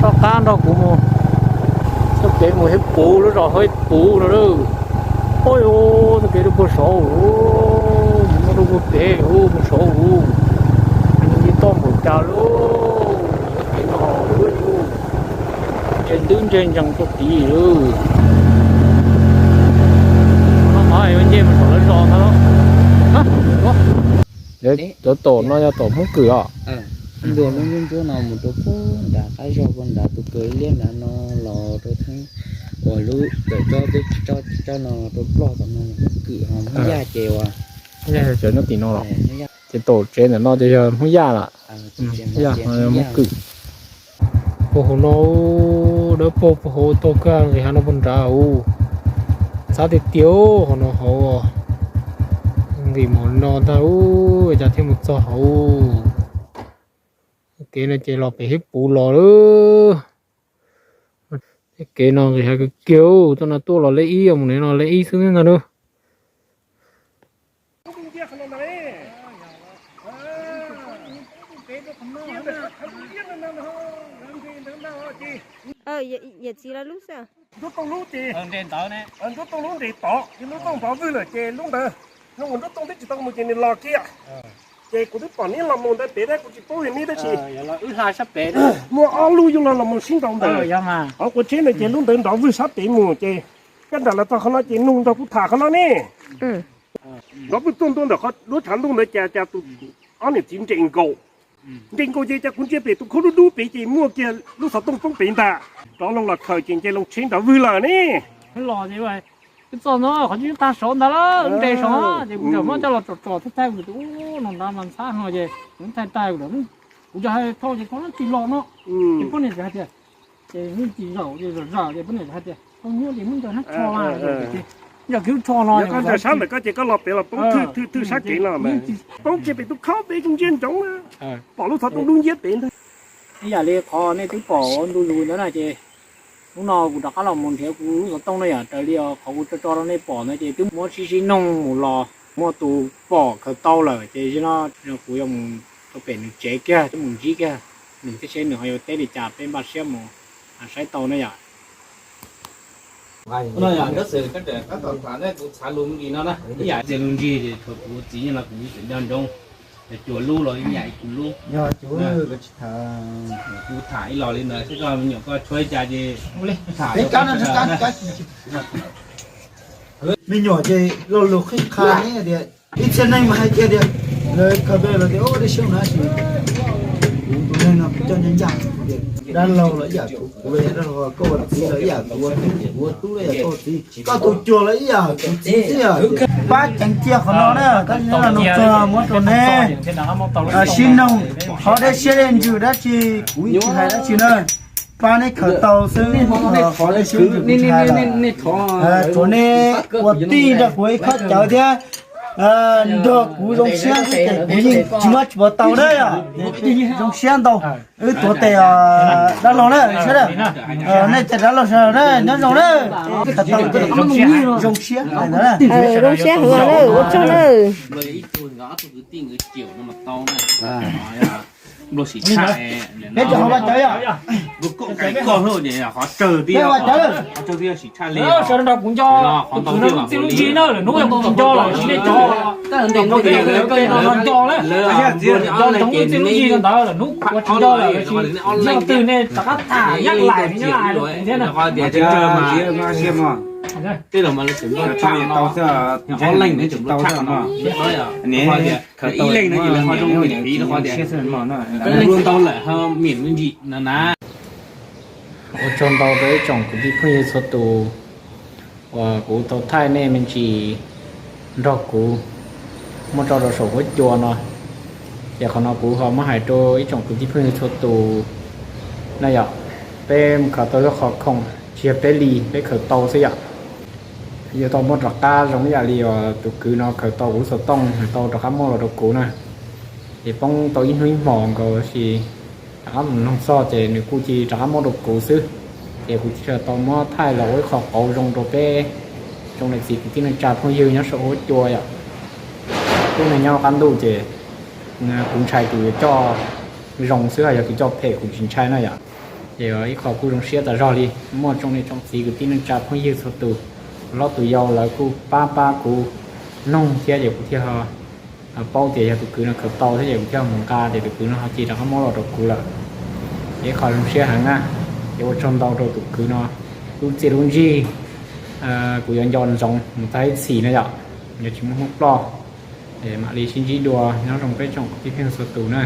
Toj qab nrog kuv mus, txoj kev mus Hiab Puv, lub zos Hiab Puv no lawm. Oj, txoj kev rau puag saud, mus rau puag pem, mus saud, tsis toj npaum cas li. Kev no, ntse ntub ntse ntsees rau tid lawm. No mas yuav nce mus saum lawv zos ntag. Cov tom no yog tom Hmoob Kwm os. Ntuag lub ntsuab ntsuab no mus rau puag nram qab zog puag nrad tus kaw liab nrad no los rau theeb uas lub tawm tsob teb tsob no rau ploj tom no Hmoob Kwm ho Hmoob Yaj ces uas cov nyob tim no los ces tom tsev ntawm no ces yog Hmoob Yaj lawm. Hmoob Kwm. Puag hauv no dawb paug puag hauv toj kawg nqis hav no puag nrad ub. Ntxhab tiag tiag hauv no hauv. Nqis mus no ntag ub, cas thiaj mus txog hauv. Kev no ces los pem Hiab Puv los lawm. Kev no nqis hav kawg kiag, toj no tuaj los lej ib, mus no lej ib xwb ntag na. Yawm txiv lawv lub xwb. Nruab tooj lub nres tod, yog lub tooj nrov vwg lawm ces lub ntawd, nws ua nruab tooj twb tsis tau mus ces nws los kiag. Ces kuv twb pom neb los mus ntawd pem tab kuv tsis paub yog neb tab sis. Muaj ob lub yuav los los mus sib ntaus ntawd. Qhov quav tsheb ntawd ces lub ntawd nrov vwg sab pem mus ces koj nram los txog qhov no ces nug nrog kuv tham qhov no ne. Nrov vwg tuaj ntua ntawm qhov duab tshav ntuj ntawd cas cas tus ob niam txiv nres nkaus. Nres nkaus ces cas kuv ntsia pem tus khaub dub dub pem ces muaj kiag lub xov tooj poob pem ntag. Rov loo los khaws ces nce loo tsheb nrov vwg lawm ne. Twb txog no qhov tseeb tag saud ntag lawm, nres saud ces kuv txawm muab coj los tsom tsom thaij thaij kuv tus ub no ntawd mas ntxhab no ces kuv thaij thaij kuv, kuv cov hais thauj ces thauj leej twg los no ces poj niam txawm hais tias, ces yeej tsis zaum ces zom zaws ces poj niam txawm hais tias koj nyuaj ces muab ncaws hnab tsho mas, ncaws kiag lub tsho no. Koj ncaws sab ntawm koj ces koj los pem los poob thwj thwj sab kev no mas, poob kiag pem tus khaub pem tus ntsia ntsoov na, pom lub xov tooj dub nciab pem ntag. Ib yam li qhov nej twb pom ua ntu zus ntawd na ces hnub no kuv rov qab los mus nrhiav kuv lub xov tooj na yom, raws li qhov kuv tso tso rau nej pom ntawd ces twb muab sib sib noog mus los muaj tus pom khaws tau lawm ces zaum no kuv yuav mus rau pem nws tsev kiag, twb mus ntsib kiag nws thiab seb nws ho yuav teb li cas, peb npaj siab mus saib tau na yom. No yog tab sis koj tab tom tham ne, kuv txhav lus me ntsis no na, ib yam txias lus ntsig ces thaum kuv txiv nyob no kuv tseem nco ntsoov, cuag lub los ib yam li kuv lub. Kuv tham ib los li ntawd thiab koj me nyuam koj tshuav ib cas ces tham. Me nyuam ces lo lus qhib qha ne tias ib txhia neeg mas hais kiag tias lawv khaws pem los tias ua dej siab na sis kuv tus neeg no kuv coj ncaj ncaj tias dab laug los ib yam kuv, kuv los yog dab laug, koj ua txiv los ib yam kuv ua tub, kuv ua tub los yog koj ua txiv, koj tus cuag los ib yam kuv txiv xwb yom. Pab ceev cia qhov no na, tab sis nyob no nug txog muab rau neb sib noog qhov dej siab dej ntsws dab tsi, kuv yeej tsis hais dab tsi na. Pab neb khaws tau xwb, qhov dej siab dej ntsws kuv tsis hais lawm. Tsuav neb ua tij nrog kuv ib khob cawv thiab nrog kuv zoo siab xwb ces kuv yeej tsis muab tsis pov tau na yom. Zoo siab ntau, wb tuav tes dab laug na, nej cov dab laug sawv daws na nyob zoo na. Khaws tau ces zoo siab hais ntawd na. Zoo siab heev na, ua tsaug na. Peb cov hauv Vaj Cawv yom. Peb Vaj Cawv, sawv daws nrog kuv nco, tus ntawd lub txiaj lub ntsig na, lawm hnub yog kuv tsis nco lawm sis nej cov nco na, nco ntsoov lub txiaj lub ntsig ntawd lawm hnub kuv tsis nco lawm sis yog twg nej rov qab tham nyab lais nyab lais rau kuv thiab na. Tej zaum mas lawv tseem muaj tshaj no, ob leeg tseem muaj tshaj no, ib leeg no ces lawv ho zoo niam txiv rau qhov tias lub ntau lawm ho miam me ntsis no na. Ua tsaug ntau rau ib tsoom kwv tij phooj ywg txhua tus uas kuv tau thaij nej me ntsis nrog kuv muab tso rau saum huab cua no. Ces qhov no kuv ho muab hais rau ib tsoom kwv tij phooj ywg txhua tus na yom, peb mus khaws tau lub qhov khoom tsis yog peb li, peb khaws tau xwb yom. Yuav tau muab rov qab zoo ib yam li tus kwv no khaws tau kuv lub xov tooj, nws tau rov qab muab los rau kuv na. Ces poob tau ib hnub ib hmos nkaus sis rov qab mus noog txog ces nws kuj cia li rov qab muab rau kuv xwb. Ces kuv thiaj tau muab thaij los ua ib qho qauv zoo rau peb tsoom niam txiv kwv tij neej tsa phooj ywg nyob saum huab cua yom. Tub neeg nyob qab ntuj ces kuv ntshai tus yuav coj zoo xwb, yog tus coj phem kuv tsis ntshai na yom. Ces ib qho kuj zoo siab tas zog li, muaj tsoom niam tsoom txiv kwv tij neej tsa phooj ywg txhua tus, hlob tus yau lawv kuj pab pab kuv nug thiab ces kuv thiaj paub tias yog tus kwv no khaws tau thiab ces kuv thiaj mus nqa ces tus kwv no ho cia rov qab muab los rau kuv lawm. Ces ib qho zoo siab heev na. Ces ua tsaug ntau rau tus kwv no lub txiaj lub ntsig. Kuv yuav nco ntsoov mus tag ib txhis na yom, yuav tsis muaj hnub ploj. Mam li sib ntsib dua, nyob zoo peb tsoom kwv tij phooj ywg txhua tus na.